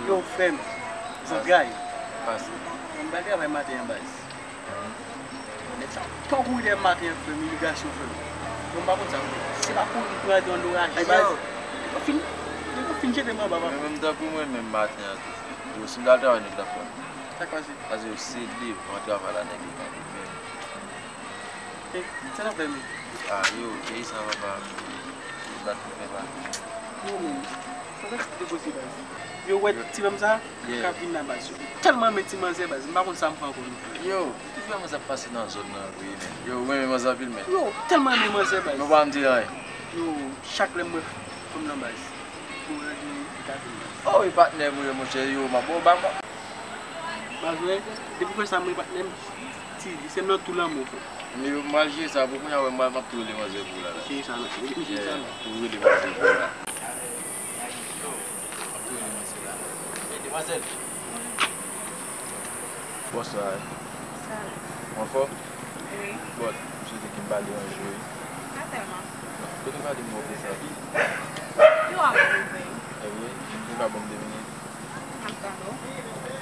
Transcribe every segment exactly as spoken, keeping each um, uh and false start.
Yo, frè m, zantray. Pase. Mwen pa travay maten an, baz. Nèg sa pran kouri dèyè m maten an, frè m, imigrasyon, frè m. Bon, m pa konn sa pou fè. Se pa kouri pou rate yon do raje, baz. Nèg yo fin, nèg yo fin jete m anba, papa. Mwen menm tankou mwen menm maten an tou, frè. Yo, si m t al travay, nèg t ap pran m. Sa k pase? Pase yo sede, mwen travay la, nèg yo pa vin menm. Eh, sa n ap fè menm? Ah, yo, peyi sa, papa. Yo bat pou fè pa. Yo menm. Sa pa t posib, baz. Yo wè ti fanm sa, yo ka vin la, baz. Yo tèlman renmen ti manzè, baz. M pa konn sa m fè ankò, non. Yo, ou toujou wè manzè ap pase nan zòn nan vre, men. Yo, ou renmen manzè anpil, men. Yo tèlman renmen manzè, baz. Nou pa m di anyen. Yo, chak lè m wè fanm nan, baz. Pou ranje li ka vin, baz. Oh, e patnè m ou ye, monchè, yo, m ap ba w ba m. Baz, wè, depi w fè sa, mwen patnè m, ti, se nan tou lanmou, frè. Men yo, m al jere sa pou kounye a, wè, m ap tou rele manzè pou ou la, la. Jere sa, non. Jere sa, non. Tou rele manzè pou ou la. M ap tou rele manzè la. Ey, demwazèl. Bonswa. Salut. Ou anfòm? Wi. Bon, m swete ke m pa deranje w, wi. Pa tèlman. Kote w prale m wè w prezan. Yo ap ouvè. Epi, ou ka ban m de minit? M ap tande w.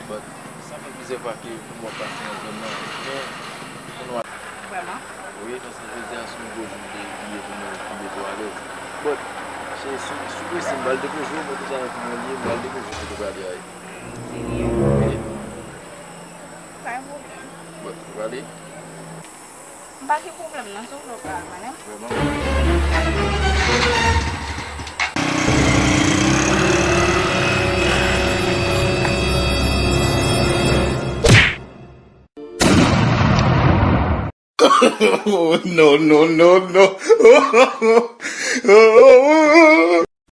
Bon, sa fè plizyè fwa ke m wè w pase nan zòn nan. Men, kounye a. Vrèman? Wi, paske jodi a se yon gwo jou m te vle pou nou tonbe tou alèz. Bon, se sou, sou prensip, m pral depoze w, mwen deja nan kote mwen ye, m pral depoze w kote w prale a. Serye? Wi. Pa gen pwoblèm. Bon, ou prale? M pa gen pwoblèm non, se ou vle w pral, mwen menm. Vrèman? Oh, no, no, no, no.